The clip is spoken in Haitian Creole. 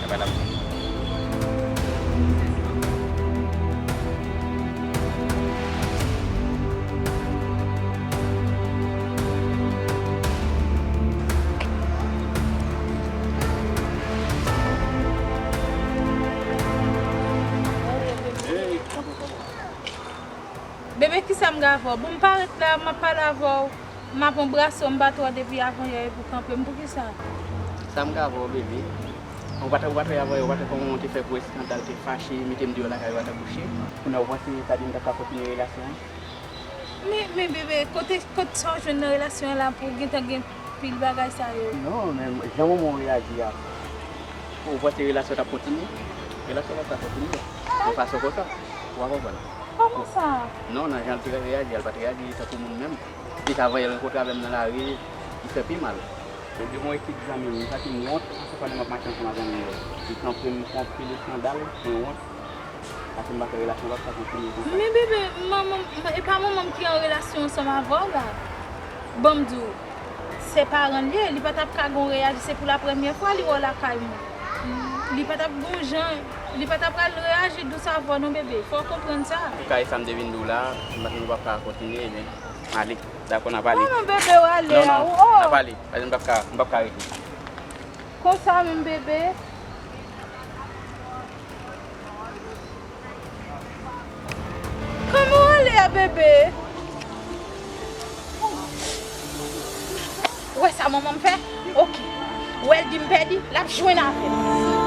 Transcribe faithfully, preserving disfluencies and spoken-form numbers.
Madanm. Bebe, kisa m gen avè w? Bon, m parèt la, m ap pale avè w. M ap anbrase w, m bat w depi avan yè epi w kanpe m. Poukisa? Sa m gen avè w, bebe? Ou pa t, ou pa t wè avè w, ou pa t wè kòman w te fè gwo eskandal, te fache, mete m deyò lakay ou, ou pa t kouche. Kounye a ou panse sa di m t ap ka kontinye relasyon an? Men, men bebe, kote, kote sa w jwenn nan relasyon an la pou w gentan gen pil bagay sa yo? Non, men jan manman w reyaji a, ou panse relasyon t ap kontinye? Relasyon an pa t ap kontinye. Yon fason konsa, ou pa konprann. Kòman sa? Non, nan jan l te reyaji a, l pa t reyaji tankou moun menm. Li t ap voye renkontre avè m nan lari, li fè pi mal. Epi yon ekip zanmi m, m santi m wont, se pandan m ap mache ansanm ak zanmi m yo. Li kanpe m fè anpil eskandal, mwen wont. Paske m pa fè relasyon, m p ap ka kontinye konsa. Men bebe, manman m, e pa manman m ki an relasyon ansanm avè w la. Ban m di w, se paran l ye, li pa t ap ka gon reyaji, se pou la premyè fwa li wè w lakay mwen. Li pa t ap gon jan, li pa t ap pral reyaji dous avè w non bebe, fò w konprann sa. Antouka, e sa m te vin di w la, m pa, m p ap ka kontinye, men m ale. Dakò, n ap ale. Kòman bebe w ale a? Non, non, n ap ale. Paske m p ap ka, m p ap ka rete. Konsa menm bebe? Kòman w ale a bebe? Ou wè sa manman m fè? Oke. Ou wè l di m pèdi, l ap jwenn avè m.